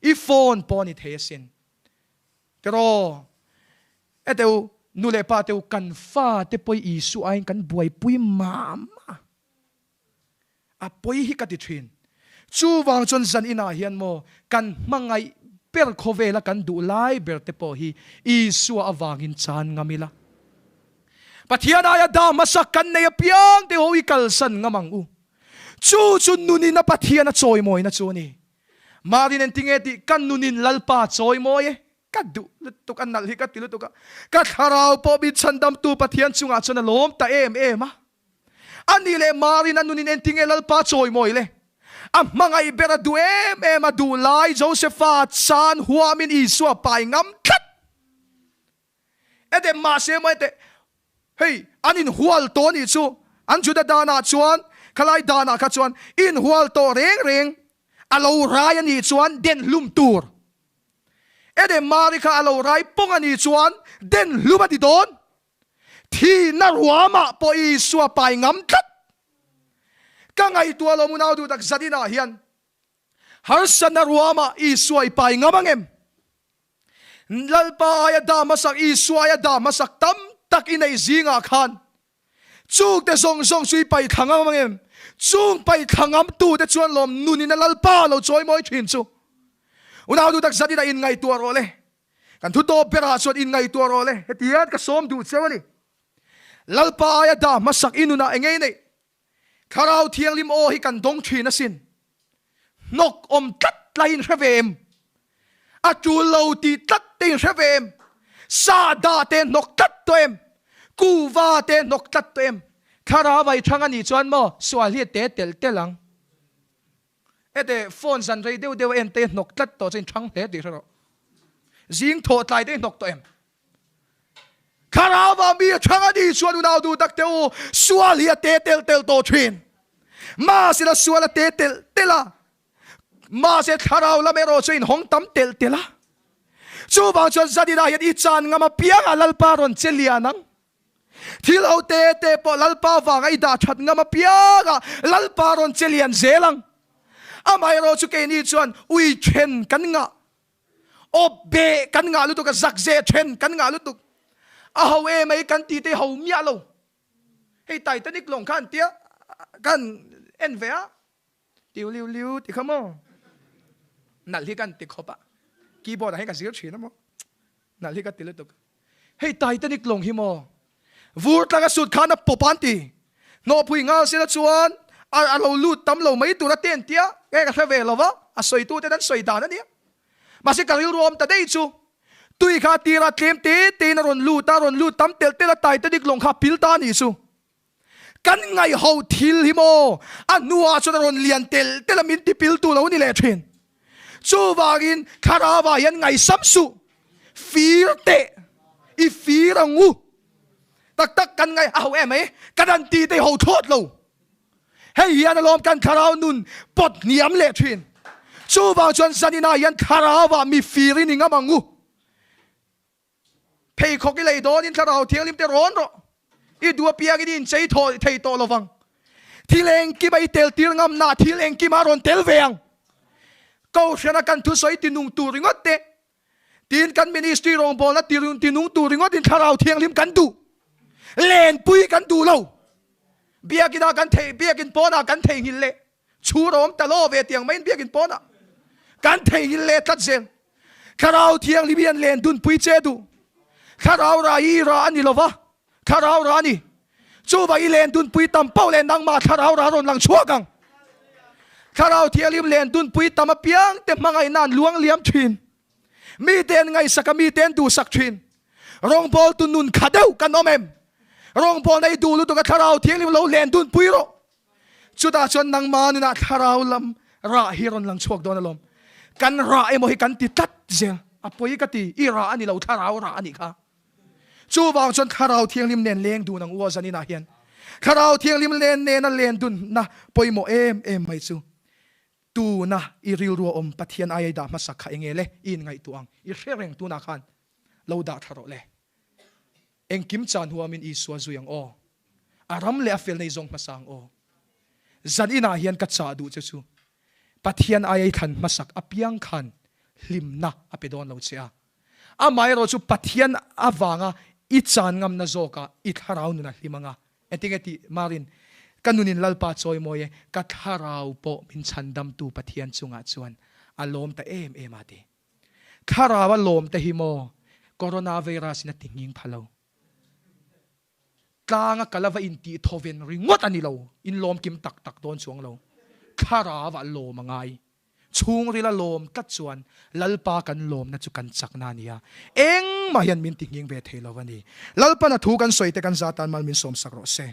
I phone pawh a ni thei asin. Tiraw? Ete u, nu leh pa te u, kan fa te pawh i Isua aiin kan buaipui mah mah. A pawi hi ka ti thin. Chuvang chuan zan inah hian maw kan hmangaih ber khawvela kan duh lai ber te pawh hi Isua avangin chan ngam ila. Pathian aia dah hmasak kan nei apiang te ho i kalsan ngam ang u. Chu chu nunin a Pathian a chawimawina chu a ni. Marin engtinge tih ka nunin Lalpa chawimawi e. Ka duh lutuk a nalh hi ka ti lutuk a. Ka thlarau pawh min chhandamtu Pathian chungah chuan a lawm ta em em a. A ni leh Marin a nunin engtinge Lalpa chawimawi le? A hmangaih ber a duh em em a duh lai Josepha chan huamin Isua pai ngam tlat. Ete mahse maw ete hei an inhual tawh anih chu an Juda danah chuan khalai danah kha chuan inhual tawh reng reng a lo rai anih chuan den hlum tur. Ete Mari kha a lo rai pawng anih chuan den hlum a ti dawn. Thihna ruamah pawh Isua pai ngam tlat. Ka ngaihtuah lo munau duh tak zat inah hian harsatna ruamah Isua i pai ngam ang em? Lalpa aia dah hmasak, Isua aia dah hmasak tam tak i neih zingah khan chungte zawng zawng chu i pai thla ngam ang em? Chung pai thla ngamtute chuan lawm nunin a Lalpa lo chawimawi thin chu. Unau duh tak zat inah inngaihtuah rawh le. Kan thu tawp berah chuan inngaihtuah rawh le, hetiang ka sawm duh cheu a ni. Lalpa aia dah hmasak i nunah engei neih? Thlarau Thianghlim aw hi kan dawng thin asin. Hnawk awm tlat laiin hre ve em? A tul lo tih tlat te in hre ve em? Sa dah te hnawk tlat tawh em? Kuva te hnawk tlat tawh em? Thlarau vai thang a nih chuan maw sual hi a te telh telh ang. Hete phone zan rei deuh deuh a en te hnawk tlat tawh chuan in thang hle tih hre rawh. Zing thawh tlai te hnawk tawh em? Thlarau vang mi a thang a ni chuan unau duh tak te u, sual hi a te telh telh tawh thin. Mahse la sual a te telh telh a, mahse thlarau lam erawh chu in hawng tam telh telh a. Chuvang chuan zaninah hian i chan ngam apiangah Lalpa rawn che lian ang. Thil ho te te pawh Lalpa vanga i dah that ngam apiang a, Lalpa rawn che lian zel ang. Amaherawh chu keini chuan ui then kan ngah, awp beh kan ngah lutuk a, zak ze then kan ngah lutuk. A ho e mai kan ti te ho miah lo. Hei Titanic lawng kha an tia kan en ve a, tiu liu liu ti kha maw? Nalh hi kan ti khawp a, keyboard ah hian ka zir thin a maw? Nalh hi ka ti lutuk. Hei Titanic lawng hi maw? Vur tlang a sut khan a pawp a an ti. Hnawhpui nghal sela chuan a a lo lut tam lo mai tur a ti an tia, nge ka hre ve lo va, a sawitu ten an sawi dan a nia. Mahse ka rilru awm ta daih chu, tui kha a tirah tlem te tein a rawn lut a, a rawn lut tam telh telh a Titanic lawng kha a pil ta a nih chu. Kan ngaihho thil hi maw a hnuah chuan a rawn lian telh telh a min tipil tu lo ni leh thin. Chuvangin thlarauah hian ngaihsam suh, fir teh, i fir ang u. Tak tak kan ngaih a ho em mai, kan han ti te ho thlawt lo. Hei hian alawm kan thlarau nun pawt hniam leh thin. Chuvang chuan zaninah hian thlarauah mi fir i ni ngam ang u. Pheikhawk i lei dawnin Thlarau Thianghlim te rawn rawh. I duh apiangin i inchei thaw thei tawh lovang. Thil engkima i tel tir ngamna thil engkima a rawn tel ve ang. Kohhrana kan thusawi tinung tur ringawt te, tin kan ministry rawngbawlna tinung tur ringawtin Thlarau Thianghlim kan duh. Lenpui kan duh lo. Biakinah kan thei, biakin pawnah kan theihnghilh leh. Chhur a awm ta lo ve tiang maiin biakin pawnah kan theihnghilh leh tlat zel. Thlarau Thianghlim hi an len dunpui che duh. Thlarau ra hi ra a ni lo va, Thlarau ra a ni. Chuvang i len dunpui tam pauh leh nangmah Thlarau ra rawn lang chhuak ang. Thlarau Thianghlim len dunpui tam apiang te hmangaihna an luang liam thin. Mite an ngaihsak a, mite an duhsak thin. Rawngbawltu nun kha deuh kan awm em? Rawngbawlna i duh lutuk a Thlarau Thianghlim lo len dunpui rawh. Chutah chuan nangmah nunah thlarau lam rah hi rawn lang chhuak dawn alawm. Kan rah emaw hi kan ti tlat zel. A pawi ka ti, i rah a ni lo, thlarau rah a nih kha. Chuvang chuan thlarau thianghlim nen leng dun ang u a zaninah hian. Thlarau thianghlim len nena len dunna pawimawh em em mai chu tuna i rilru a awm Pathian aia i dah hmasak kha enge le i inngaihtuah ang. I hre reng tunah khan lo dah tha rawh le. Engkim chan huamin Isua zui ang aw. A ram leh a fel nei zawng hmasa ang aw. Zan inah hian ka chah duh che chu. Pathian aia i thlan hmasak apiang khan hlimna a pe dawn lo che a. Amaherawh chu Pathian avanga i chan ngamna zawkah i thlarau nun a hlim anga. Engtinge tih marin, Ka nunin Lalpa chawimawi e, ka thlarau pawh min chhandamtu Pathian chungah chuan a lawm ta em em a ti. Thlarau a lawm te hi maw Coronavirus in a ti nghing pha lo. Tlanga kal a va intih thawven ringawt a ni lo, inlawm kim tak tak dawn chuang lo. Thlarau ah lawm a ngai. Chhungril a lawm tlat chuan Lalpa kan lawmna chu kan chakna a ni a, engmah hian min ti nghing ve thei lo a ni. Lalpan a thu kan sawi te kan zatan mal min sawmsak rawh se.